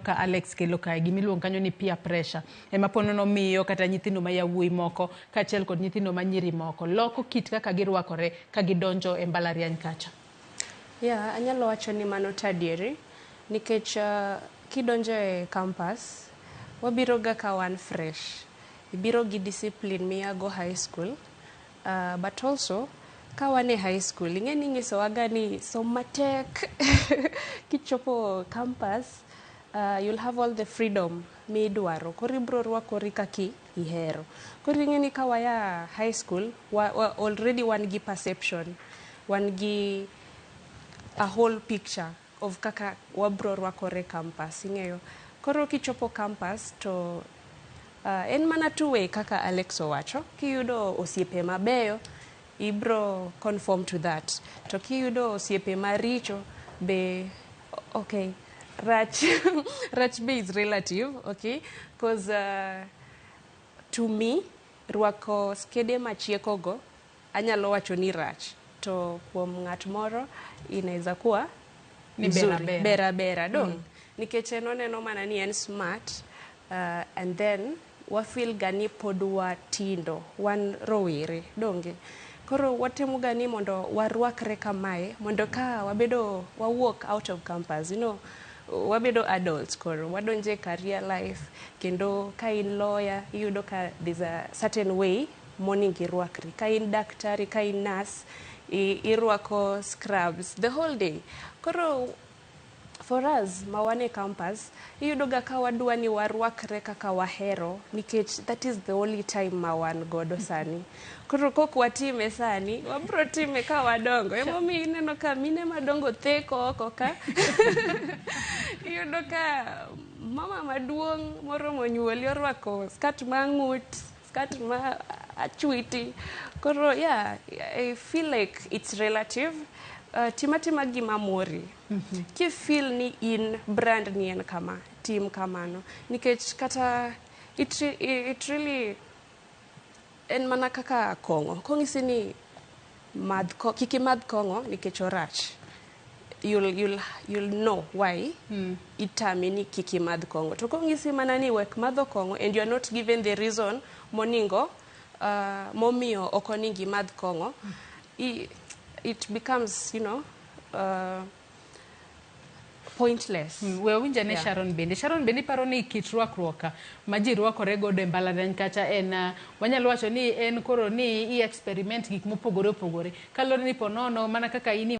ka Alex kelo kae, gimiluongo kanyo ni peer pressure ema po nono miyo kata nyithindo ma yawuoyi moko kaachiel kod nyithindo ma nyiri moko loko kit kaka girwakore ka gidonjo e mbalariany kacha. Yeah, anyalo wacho ni mano to adieri nikech kidonjo e campus wabiro ga ka wan fresh. Ibiro gi discipline miago high school, but also ka wan e high school ing'e ni inyisowaga ni som matek, kichopo campus you'll have all the freedom midwaro, koro ibiro rwakori kaka ihero. Koro ing'e ni ka waya high school wa already wan gi perception, wan gi a whole picture of kaka wabro rwakore campus, ing'eyo. Koro kichopo campus to en mana two way kaka Alex owacho, kiyudo osiepe mabeyo ibro conform to that, to kiyudo osiepe maricho be, okay, rach rach be is relative, okay, 'cause to me rwako skede machieko go anyalo wacho ni rach, to kuom ng'at moro inaweza kuwa ni bera mzuri. Bera. Bera bera dong nikech en oneno mana ni en smart, and then wafeel ga ni pod watindo, wan rowere donge. Koro watemo ga ni mondo warwakre kamae mondo ka wabedo wawuok out of campus, wabedo adults, koro wadonje career life, kendo ka in lawyer iyudo ka there's a certain way monego irwakri, ka in daktari, ka in nurse, irwako scrubs the whole day. Koro for us ma wan e campus iyudo ga ka wadwa ni warwakre kaka wahero nikech that is the only time ma wan godo sani. Koro kok watime sani, wabro time ka wadongo. Emomiyo ineno ka mine madongo theko oko ka, iyudo ka mama maduong' moromo nyuoli orwako skirt mang'ut, skirt ma achwiti. Koro yeah, I feel like it's relative. Tim atima gima mori. Kifeel ni in brand ni en kama, tim kamano nikech kata it really en mana kaka kong'o. Kong'isi ni madh kik imadh kong'o nikech orach, you'll know why itami ni kik imadh kong'o. To kong'isi mana ni wek madho kong'o and you are not given the reason moningo momiyo ok oningo imadh kong'o, it becomes pointless. We awinj ane. Sharon bende, Sharon bende iparo ni kit rwakruok ka ma ji rwakore godo e mbalariany kacha en wanyalo wacho ni en koro ni i experiment gik mopogore opogore kaluwore ni ponono mana kaka in.